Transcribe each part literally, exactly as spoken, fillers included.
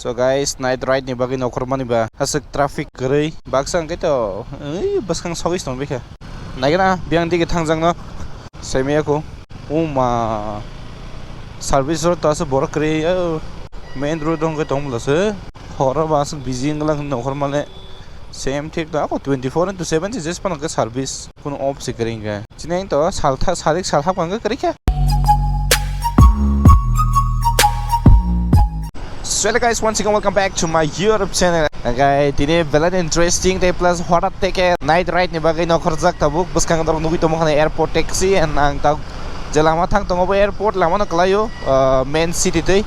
So guys, night ride ni bagwi nokhormani ba aswk traffic kwrwi, baksa hwnkhe to ei bwskang sogwi se tongbaikha. Naigwna biyang dige thangjakno saimaya kho. Uma service road to aswk borok kwrwi, o main road hwnkhe tongmwla se. Horo ba aswk busy wngla nokhormani. Same thik da, ako twenty-four into seven se jes phano khe service, kuno off se kwrwi hwnkhe. Chini to sal tha-, sarik sal hapkha hwnkhe kwrwi khe. So hello guys, once again welcome back to my YouTube channel. Hwnkhe tini belai interesting tei plus hothat tei khe night ride ni bagwi nokhorjak tabuk, bwskango norok nugwi tongmani airport taxi, and ang tabuk je lama thang tongo bo airport lama no kwlaio, ah, main city tei,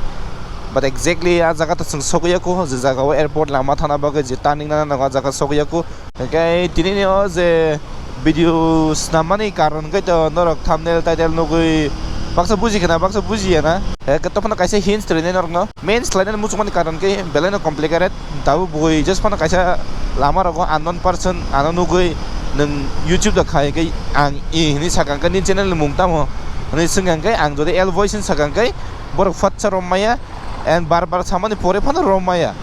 but exactly ah jaga to chwng sogwi ya kho, je jaga o airport lama thana bagwi je turning nana nango ah jaga sogwi ya kho. Hwnkhe tini ni o je video snammani karon hwnkhe to norok thumbnail title nugwi baksa buji khna baksa buji ya na. Hwnkhe to phano kaisa hints rwnai norokno. Main swlainani muchungmani karon khe belai no complicated. Tabuk bui just phano kaisa lama rogo unknown person ano nugwi nwng YouTube da khai khe ang i hwnwi sakha hwnkhe nini channel ni mung tamo hwnwi swngkha hwnkhe ang jodi L voice hwnwi sakha hwnkhe borok phatsa rom maya. And bar bar samani pore phano rom maya.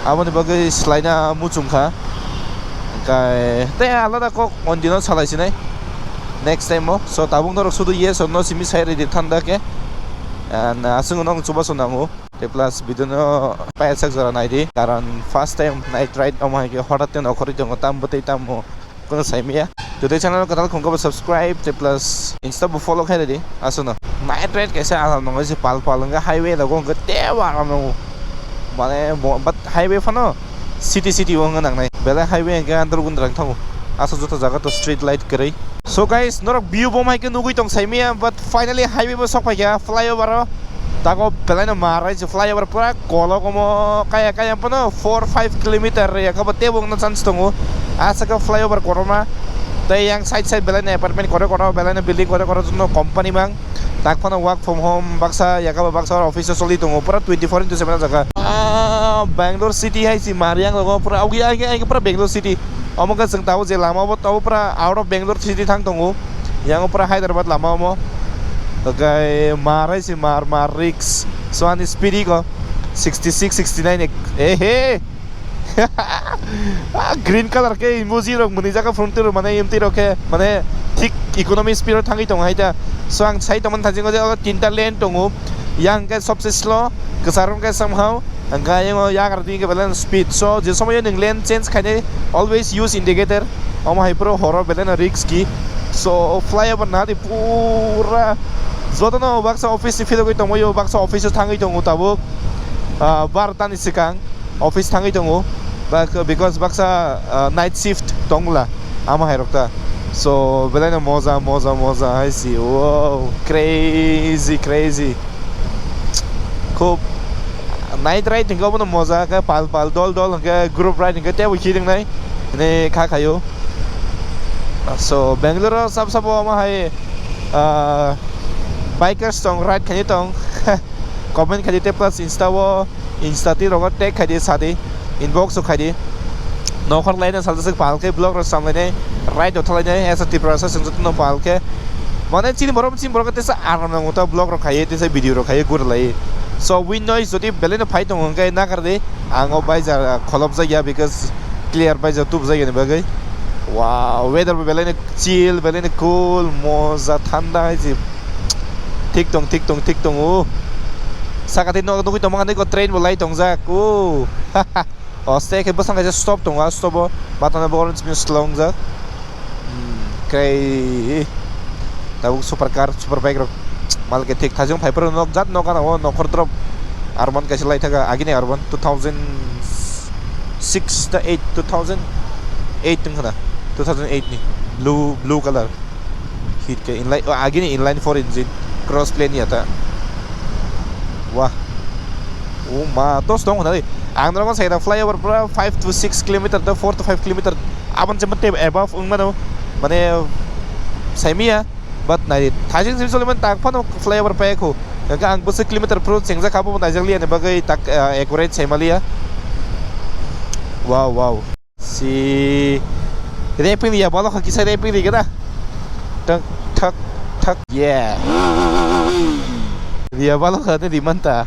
Aboni bagwi swlaina muchung kha. Hwnkhe tei alada kok on dino salai sinai. Next time o. So tabuk norok sudu yes or no simi sai ridi thanda khe. And aswk no chubachu nango. Tei plus video no paisak jora naidi. Karon first time night ride omo hai khe hothat khe nokhorwi tongo tam bwtwi tamo. Kono saimaya. Todai channel kwtal khungkhe bo subscribe tei plus Insta bo follow khai ridi. Aswkno. Night ride kaisa alam nango se pal pal hwnkhe highway rogo hwnkhe tebo alam nango. Mane bo-, but highway phano city city o wngna nangnai. Belai highway hwnkhe andro gundra wng thango. Aswk joto jaga to street light kwrwi. So guys, norok view bo mai khe nugwi tong saimaya, but finally highway bo sok phaikha flyover o. Tago belai no mar hai se flyover pura kolok omo kaya kaya phano four five kilometer ya khe bo tebo wngna chance tongo. Aswk khe flyover kotorma tei yang side side belai no apartment kotor kotor belai no building kotor kotor joto company mang tak phano work from home baksa ya khe bo baksa office o choli tongo pura twenty four into seven o jaga. Ah, Bangalore city hai se mar yang logo pura augi augi augi pura Bangalore city. Omo khe chwng tabuk je lama o bo tabuk pura out of Bangalore city thang tongo. Yang o pura Hyderabad lama omo. Hwnkhe mar hai se mar, mar risk. So ani speed ego sixty six, sixty nine ek-, ehe. Ah, green color khe emoji rok mwnwi jaka front rok mane M T rok khe mane thik economy speed o thangwi tongo hai ta. So ang sai tongmani thangsingo je oro tinta lane tongo. Yang khe sobse slow, kwcharo khe somehow. Hwnkhe ayang o yagra di khe belai no speed. So, je somoyo nwng lane change khainai, always use indicator. Omo hai phuru horo belai no risk ki. So, flyover na di pura jotono baksa office ni philogwi tongbaio, baksa office o thangwi tongo tabuk. Ah, barota ni swkang office thangwi tongo. Bak-, because baksa, ah, night shift tongla. Amo hai rok ta. So, belai no moja, moja, moja hai si. Wow, crazy, crazy. Khub night ride hwnkhe obono moja khe pal pal dol dol hwnkhe group ride hwnkhe teibo khiringnai hinwi kha khaio. So, Bangalore o sab sabo omo hai, ah, bikers tong, ride khainai tong. Comment khaidi tei plus Insta o, Insta twi rogo tag khaidi sadi, inbox o khaidi. Nokhor laina salsa sik pal khe vlog rok samlainai, ride rok thalainai, asa Tripura sa chwng jotono pal khe. Mane chini borok, chini borok tesa aram nango ta vlog rok khaiye, tesa video rok khaiye, gura laiye. So, wind noise jodi belai no phai tongo hwnkhe nakar di, ang o baijar kholopjak ya because clear baijar tubujak yani bagwi. Wow, weather bo belai no chill, belai no cool, moja thanda hai se. Thik tong, thik tong, thik tong o. Saka tei nok nugwi tongma khe train bo lai tongjak o. Oste khe bwsang kaisa stop tongo, ah stop o matana bo orange bini slongjak. Hmm, khe tabuk super car, super bike rok mal khe thik thajong phai phuru nok jat nok gana o nokhor drop. Arman kaisa lai thaga agini Arman two thousand six ta eight, two thousand eight wngkha na, two thousand eight ni blue, blue color. Hit khe inline, oh, agini inline four engine cross plane ya ta. Wah. Oh ma, tos tong hwnwi. Ang norok sai da flyover pura five to six kilometer to four to five kilometer. Abon jemon te above wng mano. Mane saimiya. But nai thajing simi soli man tak phano flyover pai khu. Hwnkhe ang bwswk kilometer phuru chengjak kha bo naijakliya ni bagwi tak, ah, accurate saimaliya. Wow, wow. Si reping ya balo kha kisa reping ri gana. Thak, thak, thak. Yeah. Ria balo kha ni rimanta.